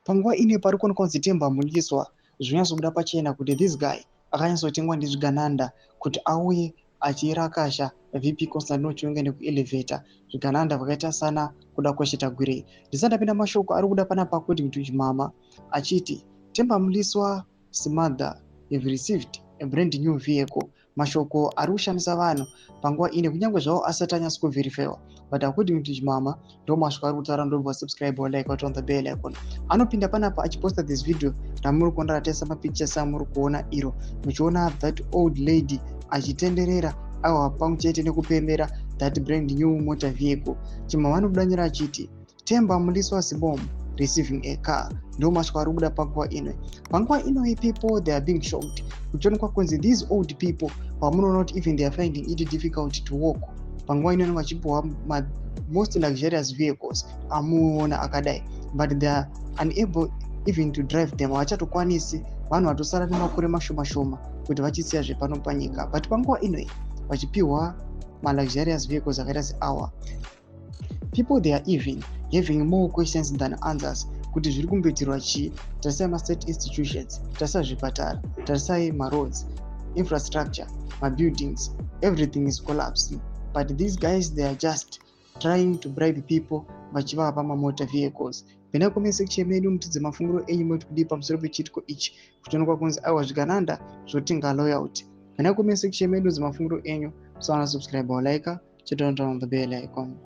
Panguva ino pari kuonekwa kunzi Temba Mliswa, zvinonyatsobuda pachena kuti this guy akanyatsotengwa ndezvigananda kuti auye achirakasha VP Constantino Chiwenga nekuelevheta zvigananda vakaita sana Kudakwashe Tagwirei. Ndisati ndapinda mashoko ari kuda panapa, according to Chimama achiti Temba Mliswa's mother have received a brand new vehicle. Mashoko ari kushamisa vanhu panguva ino, kunyange zvavo asati anyatso kuverifyiwa, but according to Chimama ndo mashoko ari kutaura. Ndobva subscribe, like, on the bell icon. Anopinda panapa achiposta this video ramuri kuona rataisa mapictures amuri kuona iro, muchiona that old lady achitenderera aiwa pamwe chete nekupembera that brand new motor vehicle. Chimama anobudanyira achiti Temba Mliswa's mom receiving a car. Ndo mashoko ari kubuda panguva ino. Panguva ino people, they are being shocked kuchionekwa kunzi these old people vamunoona kuti even they are finding it difficult to walk, panguva ino vachipiwa most luxurious vehicles amuona akadai, but they are unable even to drive them. Havachatokwanisi, vanhu vatosara nemakore mashoma shoma kuti vachisiya zvepano panyika, but panguva inoi vachipiwa maluxurious vehicles akaita seawa. People, they are even having more questions than answers kuti zviri kumboitirwa chii. Tarisai mastate institutions, tarisai zvipatara, tarisai maroads, infrastructure, mabuildings, everything is collapsing, but these guys, they are just trying to bribe people vachivapa mamotor vehicles. Pinda comment section medu mutidze mafungiro enyu moti kudii pamusoro pechiitiko ichi, kuchionekwa kunzi aiwa zvigananda zvotenga loyalty. Pinda comment section medu dzemafungiro enyu, musawana subscribe, like, turn on the bell icon.